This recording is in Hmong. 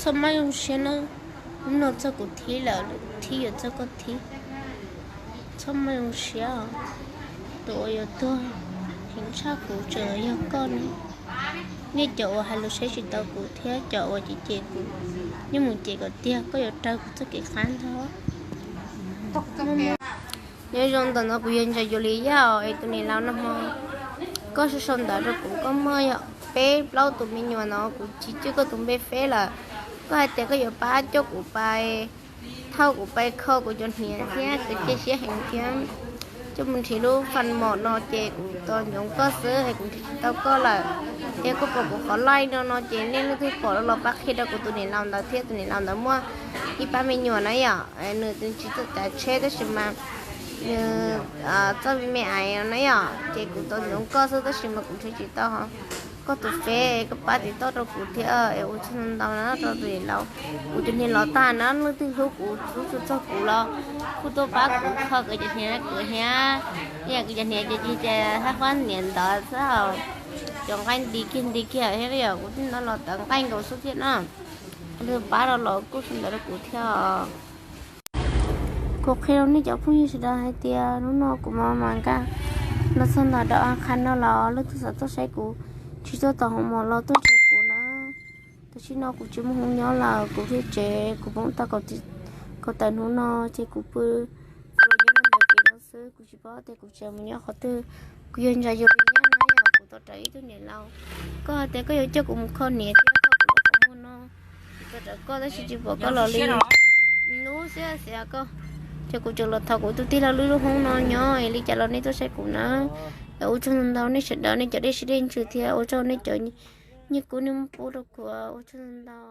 Txhob maj zoo siab na, hnub no txog kuv thib lawm, thib yuav txog koj thib. Txhob maj zoo siab os, tus uas yuav tuag heev tshaj kuv tseem yog koj ne. Nej cov uas hais lus saib tsis taus kuv thiab cov uas cem cem kuv, nej mus cem kom tiag, koj yuav raug kuv txoj kev qab ntag. Nyob zoo ntawm no kuv yog Ntsa Yuav Li Yaj es tus niam laus nag hmo koj sau sau ntawv rau kuv, koj muaj yog peb plaub tus me nyuam no, kuv tsis coj koj tus npe feb lawm. Koj hais tias koj yuav pab coj kuv pais, thauj kuv pais kho kuv cov hniav thiab kuv cia siab heev thiab coj mus nrhiav lub fam mom no ces kuv tos ntsoov koj xwb es kuv nrhiav tsis tau koj lawm. Ces koj pom kuv qhov live no no ces nej leej twg pom los pab qhia rau kuv tus niam laus ntawd thiab, tus niam laus ntawd muaj ib pab me nyuam na yom, nws tsis txawj kav tsheb tab sis mas nws txawj me me aiv na yom, ces kuv tos ntsoov koj xwb tab sis mas kuv nrhiav tsis tau koj tus feb, koj pab tiv tauj rau kuv thiab es ua tsaug ntau ntau na rau tus niam laus. Kuv cov hniav los tag na, leej twg hlub kuv hlub txog txog kuv los kuj tuaj pab kuv kho kuv cov hniav, kuv hniav, yam kuv cov hniav ces ces hab fab niam ntawd xwb, cov nqaij nti kiag nti kiag thiab yom, kuv tij no los tawv nqaij nkaus xwb thiab na. Leej twg pab los los kuj sau ntawv rau kuv thiab. Kuv qhia rau nej cov phooj ywg sawv daws hais tias hnub no kuv mas mas nkaj los txog ntawm rau a qha no los leej twg xav tuaj saib kuv, tsis tuaj tom hoo mom los tuaj nrhiav kuv na. Tam sim no kuv tsis muaj hoob nyob lawm, kuv thiaj tsev, kuv poob tau kaum tawm hnub no ces kuv pw nyob ntawm kev no xwb, kuv tsis paub tias kuv tsev mus nyob qhov twg. Kuv yog Ntsa Yuav Li Yaj na yom, kuv tos rawv ib tug niam laus, koj hais tias koj yuav coj kuv mus kho hniav thiab kho kuv lub qhov muag no, kuv tos rawv koj tab sis tsis pom koj los li. Lub siab xiav koj, ces kuv tseem los thov kuv tus tij laug lub lub hoob no nyob es li cas los nej tuaj saib kuv na. Ua tsaug ntau nej sawv daws, nej cov dej siab dej ntsws thiab ua tsaug nej cov nyiaj kub nej muab pub rau kuv, ua tsaug ntau.